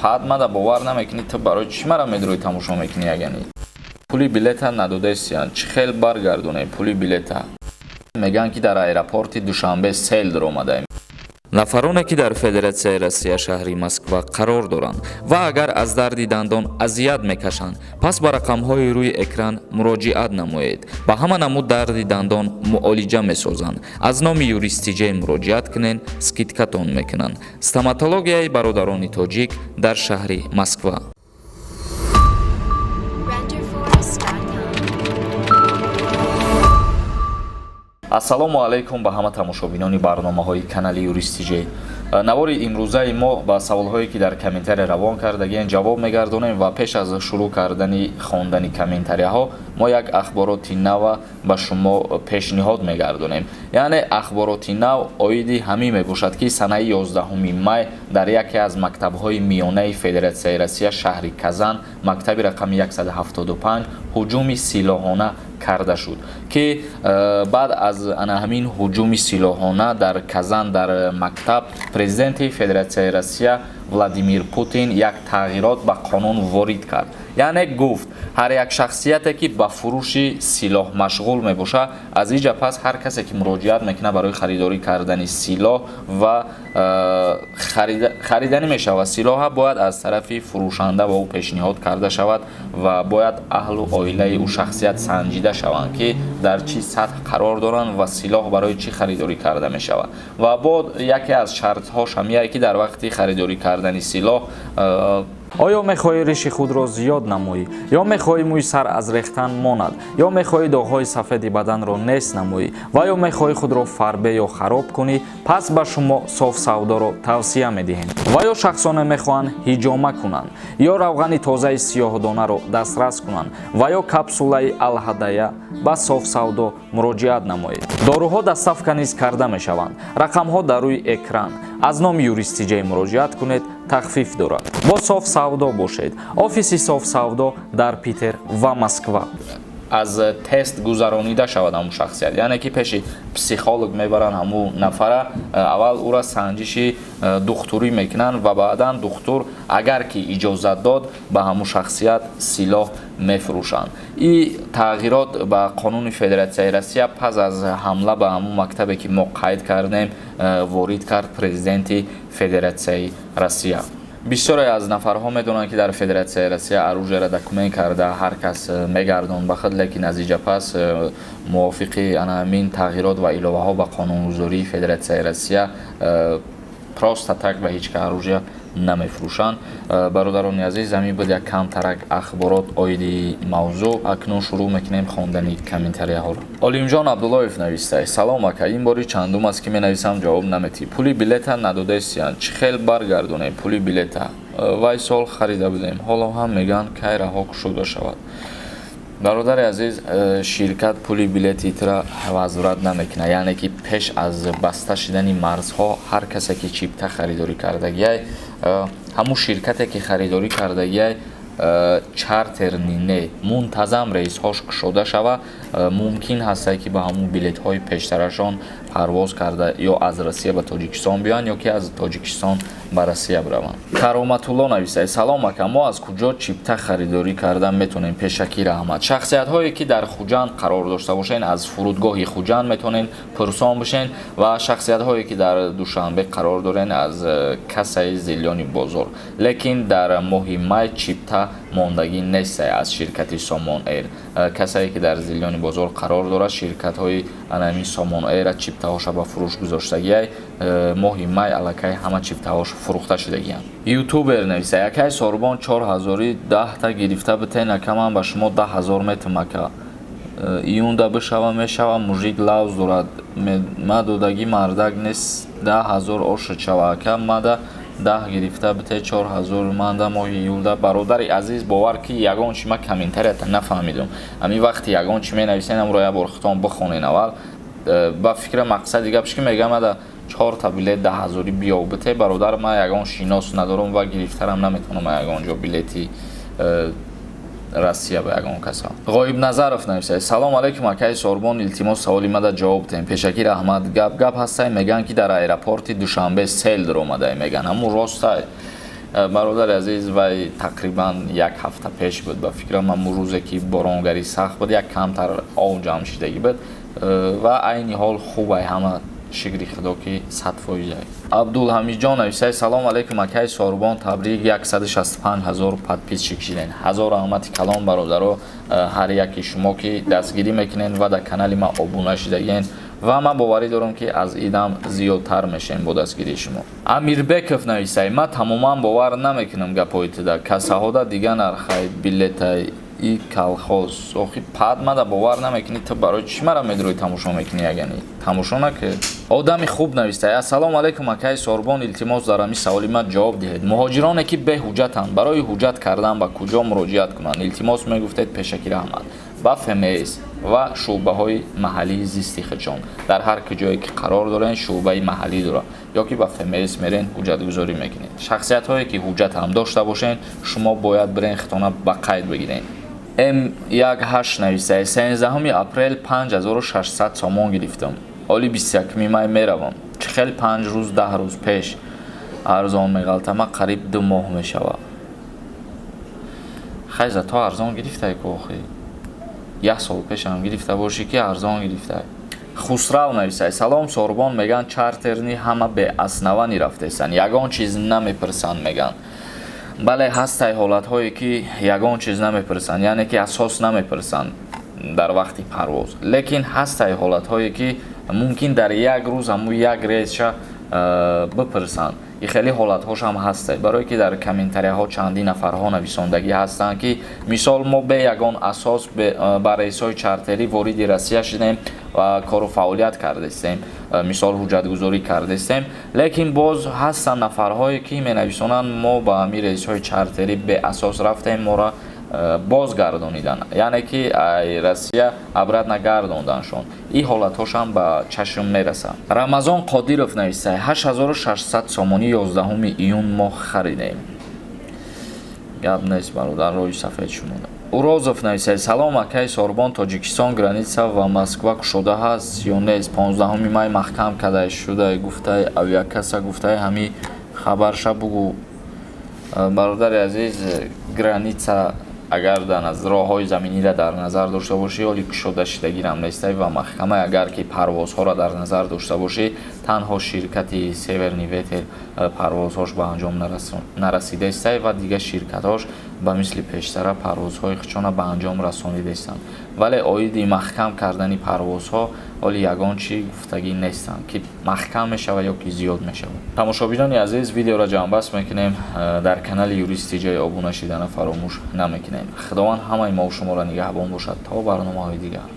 Ҳад мада бовар намекунӣ, ту барои чӣ мара медрои тамошо мекунӣ? Ягани пули билета надодаистиян, чӣ хел баргардонем пули билета? Мегӯянд, ки дар аэропорти Душанбе сел даромадаем. Нафароне, ки дар Федератсияи Россия, шаҳри Москва қарор доранд ва агар аз дарди дандон азият мекашанд, пас ба рақамҳои рӯи экран муроҷиат намоед. Ба ҳама намуд дарди дандон муолиҷа месозанд. Аз номи Юристиҷей муроҷиат кунед, скидкатон мекунанд. Стоматологияи бародарони тоҷик дар шаҳри Москва. Renderforest.com. Ассалому алайкум ба ҳама тамошобинони барномаҳои канали Юристиҷей. Навори имрӯзаи мо ба саволҳое, ки дар комментария равон кардагиен, ҷавоб мегардонем ва пеш аз шурӯъ кардани хондани комментарияҳо мо як ахбороти нава ба шумо пешниҳод мегардонем. Яъне ахбороти нав оиди ҳамин мебошад, ки санаи 11 май дар яке аз мактабҳои миёнаи Федератсияи Россия, шаҳри Казан, мактаби рақами 175, ҳуҷуми силоҳона карда шуд, ки баъд аз ана ҳамин ҳуҷуми силоҳона дар Казан, дар мактаб, президенти Федератсияи Россия Владимир Путин як тағйирот ба қонун ворид кард. Яъне гуфт, ҳар як шахсияте, ки ба фурӯши силоҳ машғул мебошад, аз иҷа пас ҳар касе, ки муроҷиат мекунад барои харидорӣ кардани силоҳ ва хариданӣ мешавад, силоҳа бояд аз тарафи фурӯшанда ба ӯ пешниҳод карда шавад ва бояд аҳлу оилаи ӯ шахсият санҷида шаванд, ки дар чӣ сатҳ қарор доранд ва силоҳ барои чӣ харидорӣ карда мешавад. Ва бо яке аз шартҳош ҳамияе, ки дар вақти харидорӣ кардани силоҳ оё мехоҳӣ риши худро зиёд намоӣ, ё мехоҳӣ мӯи сар аз рехтан монад, ё мехоҳӣ доғҳои сафеди баданро нест намоӣ ва ё мехоҳӣ худро фарбе ё хароб кунӣ, пас ба шумо Соф Савдоро тавсия медиҳем. Ва ё шахсоне мехоҳанд ҳиҷома кунанд, ё равғани тозаи сиёҳдонаро дастрас кунанд ва ё капсулаи Алҳадая, ба Соф Савдо муроҷиат намоед. Доруҳо доставка низ карда мешаванд. Рақамҳо дар рӯи экран. Аз номи Юристиҷей муроҷиат кунед, тахфиф дорад. Бо Соф Савдо бошед. Офиси Соф Савдо дар Питер ва Москва. Аз тест гузаронида шавад ҳамун шахсият, яъне ки пеши психолог мебаранд ҳамун нафара, аввал ӯра санҷиши духтурӣ мекунанд ва баъдан духтур агар ки иҷозат дод, ба ҳамун шахсият силоҳ мефурӯшанд. И тағйирот ба қонуни Федератсияи Россия пас аз ҳамла ба ҳамун мактабе, ки мо қайд кардем, ворид кард президенти Федератсияи Россия. Бисёре аз нафарҳо медонанд, ки дар Федератсияи Россия оружиеро документ карда ҳар кас мегардон ба худ, лекин аз иҷа пас мувофиқи ана ҳамин тағйирот ва иловаҳо ба қонунгузории Федератсияи Россия просто так ба ҳеҷ ка оружие намефурӯшанд. Бародарони азиз, ҳамин буд як камтарак ахборот оиди мавзӯъ. Акнун шурӯъ мекунем хондани комментарияҳоро. Олимҷон Абдуллоев навистае: «Салом, ака, ин бори чандум аст, ки менависам, ҷавоб наметӣ. Пули билета надодаистиян, чӣ хел баргардонем пули билета? Вай сол харида будем, ҳоло ҳам мегӯянд, кай раҳо кушода шавад?» Бародари азиз, ширкат пули билети тира возврат намекунад. Яъне ки пеш аз баста шидани марзҳо ҳар касе, ки чипта харидорӣ кардагиай, ҳамун ширкате, ки харидорӣ кардагиай, чартерный не, мунтазам рейсҳош кушода шава, мумкин ҳастае, ки ба ҳамун билетҳои пештарашон парвоз карда ё аз Россия ба Тоҷикистон биёянд, ё ки аз Тоҷикистон ба Россия бираванд. Кароматулло нависае: «Салом, ака, мо аз куҷо чипта харидорӣ карда метавонем? Пешакӣ раҳмат». Шахсиятҳое, ки дар Хуҷанд қарор дошта бошед, аз фурудгоҳи Хуҷанд метавонед пурсон бошед ва шахсиятҳое, ки дар Душанбе қарор доред, аз кассаи Зелёный бозор. Лекин дар моҳи май чипта мондагӣ нестае аз ширкати Сомон Эйр. Касае, ки дар Зелёный бозор қарор дорад, ширкатҳои анами Сомон Эйра чиптаҳоша ба фурӯш гузоштагиай. Моҳи май аллакай ҳама чиптаҳош фурӯхта шудагианд. Ютубер нависа: «Якай Сорбон чорҳазори даҳта гирифта битен, ака, ман ба шумо 10 000 метам, ака. Июнда бишава, мешава, мужик лавз дорад, ма додагӣ мардак нест, 10 000 ошад шава, ака, мада 10 гирифта бите, 4000 манда моҳи июлда». Бародари азиз, бовар ки ягон чи ма комментарията нафаҳмидум. Ҳамин вақти ягон чи менависен, амро як бор хитон бихонен аввал. Ба фикра мақсади гапш ки мегам, ада чорта билет даҳазорӣ биёв бите. Бародар, ман ягон шинос надорам ва гирифтарам наметавонам ягон ҷо билети Россия ба ягон каса. Ғоибназаров нависад: «Салом алейкум, акаи Сорбон, илтимос, саволи мада ҷавоб диҳем, пешакӣ раҳмат. Гап гап ҳастай, мегӯянд, ки дар аэропорти Душанбе сел даромадай, мегӯянд, ҳамун ростай?» Бародари азиз, вай тақрибан як ҳафта пеш буд, ба фикрам. Ҳамун рӯзе ки боронгарӣ сахт буд, як камтар ов ҷамъ шидагӣ буд ва айни ҳол хубай, ҳама, шукри Худо, ки 100%. Абдулҳамидҷон нависай: «Салом алейкум, акай Сорбон, табрик, 165 ҳазор подписчик шиден. Ҳазор раҳмати калон, бародаро, ҳар яки шумо, ки дастгирӣ мекунед ва дар канали ман обуна шидаген, ва ман боварӣ дорам, ки аз идам зиёдтар мешавем бо дастгирии шумо». Амирбеков нависай: «Ман тамоман бовар намекунам гапҳои туда, кассаҳода дига нархай билетай и колхоз». Охи, пад мада бовар намекунӣ, ту барои чӣ мара медрои тамошо мекунӣ? Ягани тамошо накӣ. Одами хуб навистай: «Ассалому алайкум, акаи Сорбон, илтимос, дар ҳамин саволи ман ҷавоб диҳед. Муҳоҷироне, ки беҳуҷҷатанд, барои ҳуҷҷат кардан ба куҷо муроҷиат кунанд? Илтимос, мегуфтед, пешакӣ раҳмат». Ба ФМС ва шӯъбаҳои маҳаллии зисти худшон. Дар ҳар куҷое ки қарор дорен, шӯъбаи маҳаллӣ дорад, ё ки ба ФМС мерен, ҳуҷҷатгузорӣ мекунед. Шахсиятҳое, ки ҳуҷҷат ҳам дошта бошен, шумо бояд бирен, хитона ба қайд бигирен. М18 нависае: «13 апрел 5600 сомон гирифтам, оли 21 май меравам. Чӣ хел 5 рӯз, 10 рӯз пеш арзон меғалтама? Қариб 2 моҳ мешавад». Хайза, то арзон гирифтай ку, охи як сол пешам гирифта бошӣ, ки арзон гирифтай. Хусрав нависай: «Салом, Сорбон, меган, чартерный ҳама беоснование рафтесанд, ягон чиз намепурсанд, меган». Бале, ҳастай ҳолатҳое, ки ягон чиз намепурсанд, яъне ки асос намепурсанд дар вақти парвоз, лекин ҳастай ҳолатҳое, ки мумкин дар як рӯз ҳамун як рейсша бипурсанд. И хеле ҳолатҳош ҳам ҳастай, барое ки дар комментарияҳо чандин нафарҳо нависондагӣ ҳастанд, ки мисол мо бе ягон асос ба рейсҳои чартерӣ вориди Россия шудем ва кору фаъолият кардастем, мисол, ҳуҷҷатгузорӣ кардастем, лекин боз ҳастанд нафарҳое, ки менависонанд, мо ба ҳамин рейсҳои чартерӣ беасос рафтем, моро бозгардониданд, яъне ки Россия обратно гардонданшон. Ин ҳолатҳошам ба чашм мерасад. Рамазон Қодиров нависай: «8600 сомонӣ 11 июн мо харидем». Гап нест, бародар, роҳи сафед шумода. Урозов нависай: «Салом, акаи Сорбон, Тоҷикистон граница ва Москва кушода ҳаст ё нест? 15 май маҳкам кадай шудай, гуфтай авиакасса, гуфтай, ҳами хабарша бугӯ». Бародари азиз, граница агар роҳҳои заминиро дар назар дошта бошӣ, ҳоли кушода шидагирам нестай ва маҳкама. Агар ки парвозҳоро дар назар дошта бошӣ, танҳо ширкати «Северный ветер» парвозҳош ба анҷом нарасидаистай ва дигар ширкатҳош ба мисли пештара парвозҳои худшона ба анҷом расонидаистанд, вале оиди маҳкам кардани парвозҳо ҳоли ягон чӣ гуфтагӣ нестанд, ки маҳкам мешавад ё ки зиёд мешавад. Тамошобинони азиз, видеоро ҷамъбаст мекунем. Дар канали Юрист Тиҷай обуна шидана фаромӯш намекунем. Худованд ҳамаи мову шуморо нигаҳбон бошад. То барномаҳои дигар.